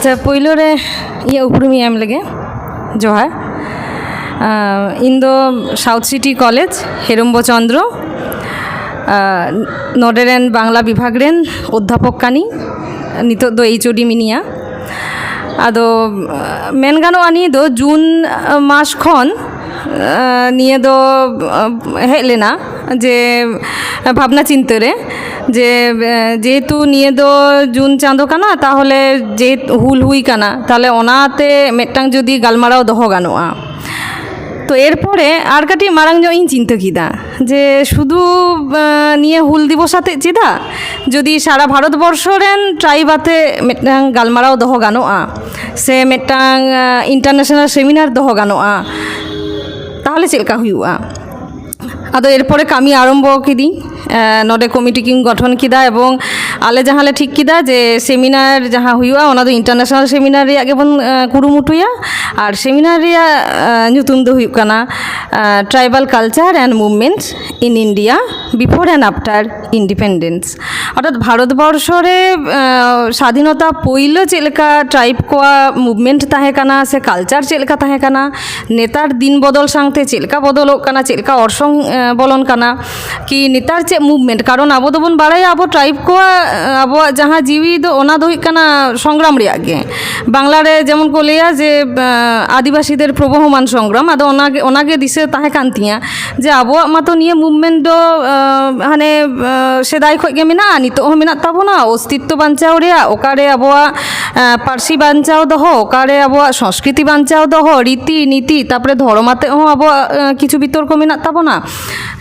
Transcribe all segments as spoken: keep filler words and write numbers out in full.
ᱟᱪᱪᱷᱟ, ᱯᱳᱭᱞᱳ ᱨᱮ ᱤᱧᱟᱹᱜ ᱩᱯᱨᱩᱢᱤᱧ ᱮᱢ ᱞᱮᱜᱮ᱾ ᱡᱚᱦᱟᱨ᱾ ᱟᱸ, ᱤᱧ ᱫᱚ ᱥᱟᱣᱩᱛᱷ ᱥᱤᱴᱤ ᱠᱚᱞᱮᱡᱽ ᱦᱮᱨᱚᱢᱵᱚ ᱪᱚᱱᱫᱨᱚ, ᱟᱸ, ᱱᱚᱰᱮ ᱨᱮᱱ ᱵᱟᱝᱞᱟ ᱵᱤᱵᱷᱟᱜᱽ ᱨᱮᱱ ᱚᱫᱽᱫᱷᱟᱯᱚᱠ ᱠᱟᱹᱱᱟᱹᱧ᱾ ᱱᱤᱛᱚᱜ ᱫᱚ ᱮᱭᱤᱪ ᱳ ᱰᱤ ᱢᱤᱱᱟᱹᱧᱟ᱾ ᱟᱫᱚ, ᱟᱸ, ᱢᱮᱱ ᱜᱟᱱᱚᱜᱼᱟ, ᱱᱤᱭᱟᱹ ᱫᱚ ᱡᱩᱱ, ᱟᱸ, ᱢᱟᱥ ᱠᱷᱚᱱ, ᱟᱸ, ᱱᱤᱭᱟᱹ ᱫᱚ, ᱟᱸ, ᱦᱮᱡ ᱞᱮᱱᱟ ᱡᱮ ᱵᱷᱟᱵᱽᱱᱟ ᱪᱤᱱᱛᱟᱹ ᱨᱮ ᱡᱮ, ᱟᱸ, ᱡᱮᱦᱮᱛᱩ ᱱᱤᱭᱟᱹ ᱫᱚ ᱡᱩᱱ ᱪᱟᱸᱫᱳ ᱠᱟᱱᱟ, ᱛᱟᱦᱚᱞᱮ ᱡᱮ ᱦᱩᱞ ᱦᱩᱭ ᱠᱟᱱᱟ, ᱛᱟᱦᱚᱞᱮ ᱚᱱᱟᱛᱮ ᱢᱤᱫᱴᱟᱝ ᱡᱩᱫᱤ ᱜᱟᱞᱢᱟᱨᱟᱣ ᱫᱚᱦᱚ ᱜᱟᱱᱚᱜᱼᱟ᱾ ᱛᱚ ᱮᱨᱯᱚᱨᱮ ᱟᱨ ᱠᱟᱹᱴᱤᱡ ᱢᱟᱲᱟᱝ ᱧᱚᱜ ᱤᱧ ᱪᱤᱱᱛᱟᱹ ᱠᱮᱫᱟ ᱡᱮ ᱥᱩᱫᱷᱩ, ᱟᱸ, ᱱᱤᱭᱟᱹ ᱦᱩᱞ ᱫᱤᱵᱚᱥ ᱟᱛᱮ ᱪᱮᱫᱟᱜ, ᱡᱩᱫᱤ ᱥᱟᱨᱟ ᱵᱷᱟᱨᱚᱛ ᱵᱚᱨᱥᱚ ᱨᱮᱱ ᱴᱨᱟᱭᱤᱵᱽ ᱟᱛᱮ ᱢᱤᱫᱴᱟᱝ ᱜᱟᱞᱢᱟᱨᱟᱣ ᱫᱚᱦᱚ ᱜᱟᱱᱚᱜᱼᱟ ᱥᱮ ᱢᱤᱫᱴᱟᱝ, ᱟᱸ, ᱤᱱᱴᱟᱨᱱᱮᱥᱱᱟᱞ ᱥᱮᱢᱤᱱᱟᱨ ᱫᱚᱦᱚ ᱜᱟᱱᱚᱜᱼᱟ, ᱛᱟᱦᱚᱞᱮ ᱪᱮᱫ ᱞᱮᱠᱟ ᱦᱩᱭᱩᱜᱼᱟ? ᱟᱫᱚ ᱮᱨᱯᱚᱨᱮ ᱠᱟᱹᱢᱤ ᱟᱨᱚᱢᱵᱚ ᱠᱤᱫᱤᱧ᱾ ᱮᱸ, ᱱᱚᱰᱮ ᱠᱚᱢᱤᱴᱤ ᱠᱤᱱ ᱜᱚᱴᱷᱚᱱ ᱠᱮᱫᱟ ᱮᱵᱚᱝ ᱟᱞᱮ ᱡᱟᱦᱟᱸ ᱞᱮ ᱴᱷᱤᱠ ᱠᱮᱫᱟ ᱡᱮ ᱥᱮᱢᱤᱱᱟᱨ ᱡᱟᱦᱟᱸ ᱦᱩᱭᱩᱜᱼᱟ, ᱚᱱᱟ ᱫᱚ ᱤᱱᱴᱟᱨᱱᱮᱥᱱᱟᱞ ᱥᱮᱢᱤᱱᱟᱨ ᱨᱮᱭᱟᱜ ᱜᱮᱵᱚᱱ, ᱮᱸ, ᱠᱩᱨᱩᱢᱩᱴᱩᱭᱟ᱾ ᱟᱨ ᱥᱮᱢᱤᱱᱟᱨ ᱨᱮᱭᱟᱜ, ᱮᱸ, ᱧᱩᱛᱩᱢ ᱫᱚ ᱦᱩᱭᱩᱜ ᱠᱟᱱᱟ, ᱮᱸ, Tribal Culture and Movements in India Before and After Independence᱾ ᱚᱨᱛᱷᱟᱛ ᱵᱷᱟᱨᱚᱛ ᱵᱚᱨᱥᱚ ᱨᱮ, ᱮᱸ, ᱥᱟᱫᱷᱤᱱᱚᱛᱟ ᱯᱳᱭᱞᱳ ᱪᱮᱫ ᱞᱮᱠᱟ ᱴᱨᱟᱭᱤᱵᱽ ᱠᱚᱣᱟᱜ ᱢᱩᱵᱷᱢᱮᱱᱴ ᱛᱟᱦᱮᱸ ᱠᱟᱱᱟ ᱥᱮ ᱠᱟᱞᱪᱟᱨ ᱪᱮᱫ ᱞᱮᱠᱟ ᱛᱟᱦᱮᱸ ᱠᱟᱱᱟ, ᱱᱮᱛᱟᱨ ᱫᱤᱱ ᱵᱚᱫᱚᱞ ᱥᱟᱶᱛᱮ ᱪᱮᱫ ᱞᱮᱠᱟ ᱵᱚᱫᱚᱞᱚᱜ ᱠᱟᱱᱟ, ᱪᱮᱫ ᱞᱮᱠᱟ ᱚᱨᱥᱚᱝ, ᱮ, ᱵᱚᱞᱚᱱ ᱠᱟᱱᱟ, ᱠᱤ ᱱᱮᱛᱟᱨ ᱪᱮᱫ ᱢᱩᱵᱷᱢᱮᱱᱴ? ᱠᱟᱨᱚᱱ ᱟᱵᱚ ᱫᱚᱵᱚᱱ ᱵᱟᱲᱟᱭᱟ ᱟᱵᱚ ᱴᱨᱟᱭᱤᱵᱽ ᱠᱚᱣᱟᱜ, ᱮ, ᱟᱵᱚᱣᱟᱜ ᱡᱟᱦᱟᱸ ᱡᱤᱣᱤ ᱫᱚ ᱚᱱᱟ ᱫᱚ ᱦᱩᱭᱩᱜ ᱠᱟᱱᱟ ᱥᱚᱝᱜᱨᱟᱢ ᱨᱮᱭᱟᱜ ᱜᱮ᱾ ᱵᱟᱝᱞᱟ ᱨᱮ ᱡᱮᱢᱚᱱ ᱠᱚ ᱞᱟᱹᱭᱟ ᱡᱮ, ᱮ, ᱟᱹᱫᱤᱵᱟᱹᱥᱤᱫᱮᱨ ᱯᱨᱚᱵᱚᱦᱚᱢᱟᱱ ᱥᱚᱝᱜᱨᱟᱢ, ᱟᱫᱚ ᱚᱱᱟᱜᱮ, ᱚᱱᱟᱜᱮ ᱫᱤᱥᱟᱹ ᱛᱟᱦᱮᱸ ᱠᱟᱱ ᱛᱤᱧᱟᱹ ᱡᱮ ᱟᱵᱚᱣᱟᱜ ᱢᱟᱛᱚ ᱱᱤᱭᱟᱹ ᱢᱩᱵᱷᱢᱮᱱᱴ ᱫᱚ, ᱮ, ᱦᱟᱱᱮ, ᱮ, ᱥᱮᱫᱟᱭ ᱠᱷᱚᱱ ᱜᱮ ᱢᱮᱱᱟᱜᱼᱟ, ᱱᱤᱛᱚᱜ ᱦᱚᱸ ᱢᱮᱱᱟᱜ ᱛᱟᱵᱚᱱᱟ, ᱚᱥᱛᱤᱛᱛᱚ ᱵᱟᱧᱪᱟᱣ ᱨᱮᱭᱟᱜ, ᱚᱠᱟᱨᱮ ᱟᱵᱚᱣᱟᱜ ᱮᱸ, ᱯᱟᱹᱨᱥᱤ ᱵᱟᱧᱪᱟᱣ ᱫᱚᱦᱚ, ᱚᱠᱟᱨᱮ ᱟᱵᱚᱣᱟᱜ ᱥᱚᱝᱥᱠᱨᱤᱛᱤ ᱵᱟᱧᱪᱟᱣ ᱫᱚᱦᱚ, ᱨᱤᱛᱤ ᱱᱤᱛᱤ, ᱛᱟᱯᱚᱨᱮ ᱫᱷᱚᱨᱚᱢ ᱟᱛᱮ ᱦᱚᱸ ᱟᱵᱚᱣᱟᱜ, ᱮᱸ, ᱠᱤᱪᱷᱩ ᱵᱤᱛᱚᱨᱠᱚ ᱢᱮᱱᱟᱜ ᱛᱟᱵᱚᱱᱟ᱾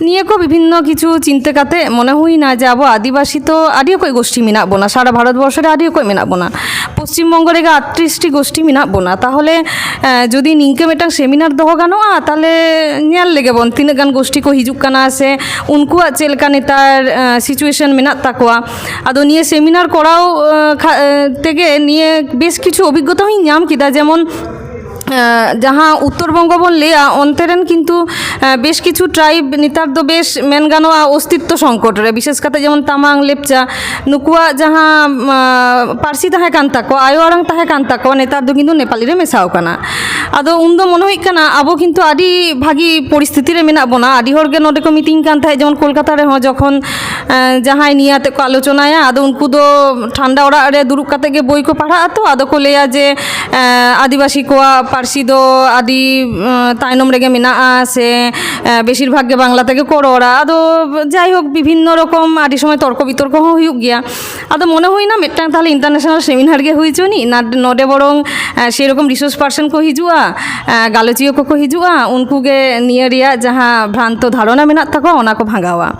ᱱᱤᱭᱟᱹ ᱠᱚ ᱵᱤᱵᱷᱤᱱᱱᱚ ᱠᱤᱪᱷᱩ ᱪᱤᱱᱛᱟᱹ ᱠᱟᱛᱮ ᱢᱚᱱᱮ ᱦᱩᱭᱱᱟ ᱡᱮ ᱟᱵᱚ ᱟᱹᱫᱤᱵᱟᱹᱥᱤ ᱛᱚ ᱟᱹᱰᱤ ᱚᱠᱚᱡ ᱜᱳᱥᱴᱤ ᱢᱮᱱᱟᱜ ᱵᱚᱱᱟ, ᱥᱟᱨᱟ ᱵᱷᱟᱨᱚᱛ ᱵᱚᱨᱥᱚ ᱨᱮ ᱟᱹᱰᱤ ᱚᱠᱚᱡ ᱢᱮᱱᱟᱜ ᱵᱚᱱᱟ᱾ ᱯᱚᱥᱪᱤᱢ ᱵᱚᱝᱜᱚ ᱨᱮᱜᱮ ᱟᱴᱴᱨᱤᱥ ᱴᱤ ᱜᱳᱥᱴᱤ ᱢᱮᱱᱟᱜ ᱵᱚᱱᱟ᱾ ᱛᱟᱦᱚᱞᱮ, ᱮᱸ, ᱡᱩᱫᱤ ᱱᱤᱝᱠᱟᱹ ᱢᱤᱫᱴᱟᱝ ᱥᱮᱢᱤᱱᱟᱨ ᱫᱚᱦᱚ ᱜᱟᱱᱚᱜᱼᱟ, ᱛᱟᱦᱚᱞᱮ ᱧᱮᱞ ᱞᱮᱜᱮ ᱵᱚᱱ ᱛᱤᱱᱟᱹᱜ ᱜᱟᱱ ᱜᱳᱥᱴᱤ ᱠᱚ ᱦᱤᱡᱩᱜ ᱠᱟᱱᱟ ᱥᱮ ᱩᱱᱠᱩᱣᱟᱜ ᱪᱮᱫ ᱞᱮᱠᱟ ᱱᱮᱛᱟᱨ, ᱮᱸ, ᱥᱤᱪᱩᱭᱮᱥᱚᱱ ᱢᱮᱱᱟᱜ ᱛᱟᱠᱚᱣᱟ᱾ ᱟᱫᱚ ᱱᱤᱭᱟᱹ ᱥᱮᱢᱤᱱᱟᱨ ᱠᱚᱨᱟᱣ, ᱮᱸ, ᱠᱷᱟ-, ᱮᱸ, ᱛᱮᱜᱮ ᱱᱤᱭᱟᱹ ᱵᱮᱥ ᱠᱤᱪᱷᱩ ᱚᱵᱷᱤᱜᱽᱜᱚᱛᱟ ᱦᱚᱸᱧ ᱧᱟᱢ ᱠᱮᱫᱟ᱾ ᱡᱮᱢᱚᱱ ᱡᱟᱦᱟᱸ ᱩᱛᱛᱚᱨ ᱵᱚᱝᱜᱚ ᱵᱚᱱ ᱞᱟᱹᱭᱟ, ᱚᱱᱛᱮ ᱨᱮᱱ ᱠᱤᱱᱛᱩ ᱵᱮᱥ ᱠᱤᱪᱷᱩ ᱴᱨᱟᱭᱤᱵᱽ ᱱᱮᱛᱟᱨ ᱫᱚ ᱵᱮᱥ, ᱢᱮᱱ ᱜᱟᱱᱚᱜᱼᱟ, ᱚᱥᱛᱤᱛᱛᱚ ᱥᱚᱝᱠᱚᱴ ᱨᱮ, ᱵᱤᱥᱮᱥ ᱠᱟᱛᱮ ᱡᱮᱢᱚᱱ ᱛᱟᱢᱟᱝ, ᱞᱮᱯᱪᱟ, ᱱᱩᱠᱩᱣᱟᱜ ᱡᱟᱦᱟᱸ ᱯᱟᱹᱨᱥᱤ ᱛᱟᱦᱮᱸ ᱠᱟᱱ ᱛᱟᱠᱚᱣᱟ, ᱟᱭᱳ ᱟᱲᱟᱝ ᱛᱟᱦᱮᱸ ᱠᱟᱱ ᱛᱟᱠᱚᱣᱟ, ᱱᱮᱛᱟᱨ ᱫᱚ ᱠᱤᱱᱛᱩ ᱱᱮᱯᱟᱞᱤ ᱨᱮ ᱢᱮᱥᱟᱣ ᱠᱟᱱᱟ᱾ ᱟᱫᱚ ᱩᱱᱫᱚ ᱢᱚᱱᱮ ᱦᱩᱭᱩᱜ ᱠᱟᱱᱟ ᱟᱵᱚ ᱠᱤᱱᱛᱩ ᱟᱹᱰᱤ ᱵᱷᱟᱹᱜᱤ ᱯᱚᱨᱤᱥᱛᱷᱤᱛᱤ ᱨᱮ ᱢᱮᱱᱟᱜ ᱵᱚᱱᱟ᱾ ᱟᱹᱰᱤ ᱦᱚᱲ ᱜᱮ ᱱᱚᱰᱮ ᱠᱚ ᱢᱤᱛᱤᱧ ᱠᱟᱱ ᱛᱟᱦᱮᱸᱫ, ᱡᱮᱢᱚᱱ ᱠᱳᱞᱠᱟᱛᱟ ᱨᱮᱦᱚᱸ ᱡᱚᱠᱷᱚᱱ ᱡᱟᱦᱟᱸᱭ ᱱᱤᱭᱟᱹ ᱟᱛᱮ ᱠᱚ ᱟᱞᱳᱪᱚᱱᱟᱭᱟ, ᱟᱫᱚ ᱩᱱᱠᱩ ᱫᱚ ᱴᱷᱟᱱᱰᱟ ᱚᱲᱟᱜ ᱨᱮ ᱫᱩᱲᱩᱵ ᱠᱟᱛᱮ ᱜᱮ ᱵᱳᱭ ᱠᱚ ᱯᱟᱲᱦᱟᱜᱼᱟ ᱛᱚ, ᱟᱫᱚ ᱠᱚ ᱞᱟᱹᱭᱟ ᱡᱮ ᱟᱹᱫᱤᱵᱟᱹᱥᱤ ᱠᱚᱣᱟᱜ ᱯᱟᱹᱨᱥᱤ ᱫᱚ ᱟᱹᱰᱤ ᱛᱟᱭᱱᱚᱢ ᱨᱮᱜᱮ ᱢᱮᱱᱟᱜᱼᱟ, ᱥᱮ ᱵᱮᱥᱤᱨ ᱵᱷᱟᱜᱽ ᱜᱮ ᱵᱟᱝᱞᱟ ᱛᱮᱜᱮ ᱠᱚ ᱨᱚᱲᱟ᱾ ᱟᱫᱚ ᱡᱟᱭᱦᱳᱠ, ᱵᱤᱵᱷᱤᱱᱱᱚ ᱨᱚᱠᱚᱢ ᱟᱹᱰᱤ ᱥᱚᱢᱚᱭ ᱛᱚᱨᱠᱚ ᱵᱤᱛᱚᱨᱠᱚ ᱦᱚᱸ ᱦᱩᱭᱩᱜ ᱜᱮᱭᱟ᱾ ᱟᱫᱚ ᱢᱚᱱᱮ ᱦᱩᱭᱱᱟ ᱢᱤᱫᱴᱟᱝ ᱛᱟᱦᱞᱮ ᱤᱱᱴᱟᱨᱱᱮᱥᱱᱟᱞ ᱥᱮᱢᱤᱱᱟᱨ ᱜᱮ ᱦᱩᱭ ᱦᱚᱪᱚᱱᱤᱡ, ᱱᱚᱰᱮ ᱵᱚᱨᱚᱝ ᱥᱮᱨᱚᱠᱚᱢ ᱨᱤᱥᱳᱨᱥ ᱯᱟᱨᱥᱚᱱ ᱠᱚ ᱦᱤᱡᱩᱜᱼᱟ, ᱜᱟᱞᱚᱪᱤᱭᱟᱹ ᱠᱚᱠᱚ ᱦᱤᱡᱩᱜᱼᱟ, ᱩᱱᱠᱩ ᱜᱮ ᱱᱤᱭᱟᱹ ᱨᱮᱭᱟᱜ ᱡᱟᱦᱟᱸ ᱵᱷᱨᱟᱱᱛᱚ ᱫᱷᱟᱨᱚᱱᱟ ᱢᱮᱱᱟᱜ ᱛᱟᱠᱚᱣᱟ ᱚᱱᱟ ᱠᱚ ᱵᱷᱟᱸᱜᱟᱣᱟ᱾